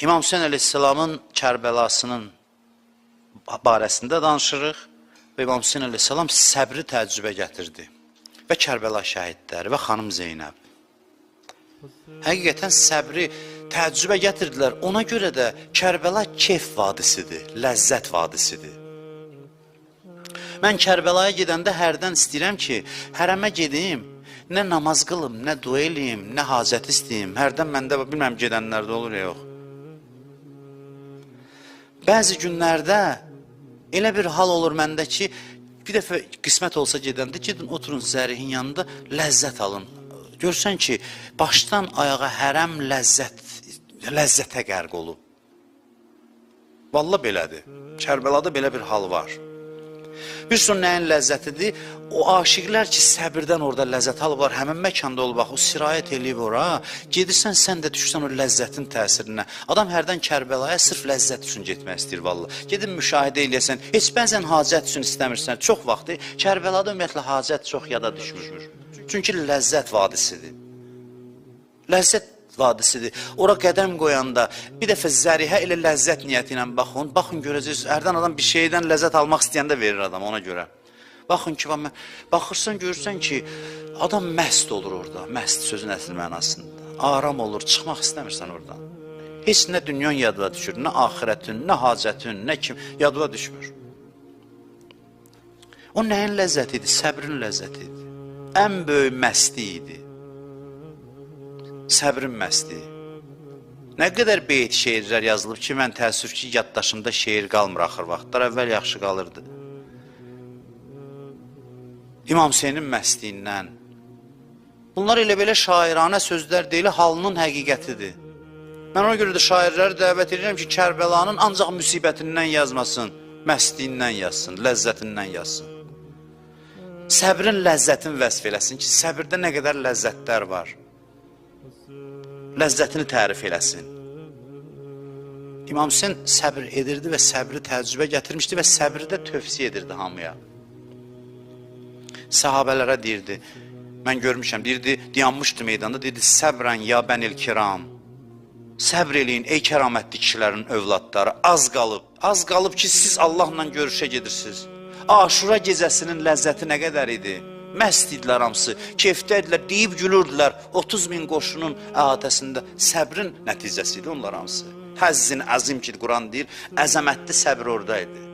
İmam Hüseyn əleyhissalamın Kərbəlasının barəsində danışırıq və İmam Hüseyn əleyhissalam səbri təəccübə gətirdi və Kərbəla şəhidləri və xanım Zeynəb. Həqiqətən səbri təəccübə gətirdilər. Ona görə də Kərbəla keyf vadisidir, ləzzət vadisidir. Mən Kərбəlaya gedəndə hərdən istəyirəm ki, hərəmə gedim, nə namaz qılım, nə dua eləyim, nə hacət istəyim. Hərdən məndə, bilməm gedənlərdə olur ya yox. Bəzi günlərdə elə bir hal olur məndə ki, bir dəfə qismət olsa gedəndə, gedin oturun zərihin yanında, ləzzət alın. Görsən ki, başdan ayağa hərəm ləzzətə qərq olub. Vallah belədir. Kərbəlada belə bir hal var. Bir son nəyin ləzzətidir? O aşiqlər ki, səbirdən orada ləzzət alıblar, həmin məkanda olub, bax, o sirayət eləyib ora, gedirsən, sən də düşsən o ləzzətin təsirinə. Adam hərdən Kərbəlaya sırf ləzzət üçün getmək istəyir vallah. Gedin müşahidə eləyəsən, heç bəzən hacət üçün istəmirsən, çox vaxtı Kərbəlada ümumiyyətlə hacət çox yada düşmür. Çünki ləzzət vadisidir. Ləzzət vadisidir. Ora qədəm qoyanda bir dəfə zərihə elə ləzzət niyyəti ilə baxın, baxın görəcəksiniz, hərdən adam bir şeydən ləzzət almaq istəyəndə verir adam ona görə. Baxın ki, baxırsan, görürsən ki, adam məst olur orada, məst sözün əsl mənasında. Aram olur, çıxmaq istəmirsən oradan. Heç nə dünyanın yadına düşür, nə axirətin, nə hacətin, nə kim yadına düşmür. O nəyin ləzzəti idi? Səbrin ləzzəti idi. Ən böyük məstlik idi. Səbrin məstliyi. Nə qədər beyt şeirlər yazılıb ki, mən təəssüf ki, yaddaşımda şeir qalmır axır vaxtlar, əvvəl yaxşı qalırdı. İmam Hüseynin məstliyindən. Bunlar elə belə şairanə sözlər deyil, halının həqiqətidir. Mən ona görə də şairləri dəvət edirəm ki, Kərbəlanın ancaq müsibətindən yazmasın, məstliyindən yazsın, ləzzətindən yazsın. Səbrin ləzzətini vəsf eləsin ki, səbirdə nə qədər ləzzətlər var. Ləzzətini tərif eləsin. İmam Hüseyn səbr edirdi və səbri təəccübə gətirmişdi və səbri də tövsiyə edirdi hamıya. Səhabələrə deyirdi, mən görmüşəm, deyirdi, dayanmışdı meydanda, deyirdi, səbrən ya bənil kiram, səbr eləyin ey kəramətli kişilərin övladları, az qalıb, az qalıb ki, siz Allahla görüşə gedirsiniz. Aşura gecəsinin ləzzəti nə qədər idi? Məst idilər hamısı, keyfdə idilər, deyib gülürdülər 30 min qoşunun əhatəsində. Səbrin nəticəsi idi onlar hamısı. Həzzin əzim ki, Quran deyir, əzəmətli səbr orada idi.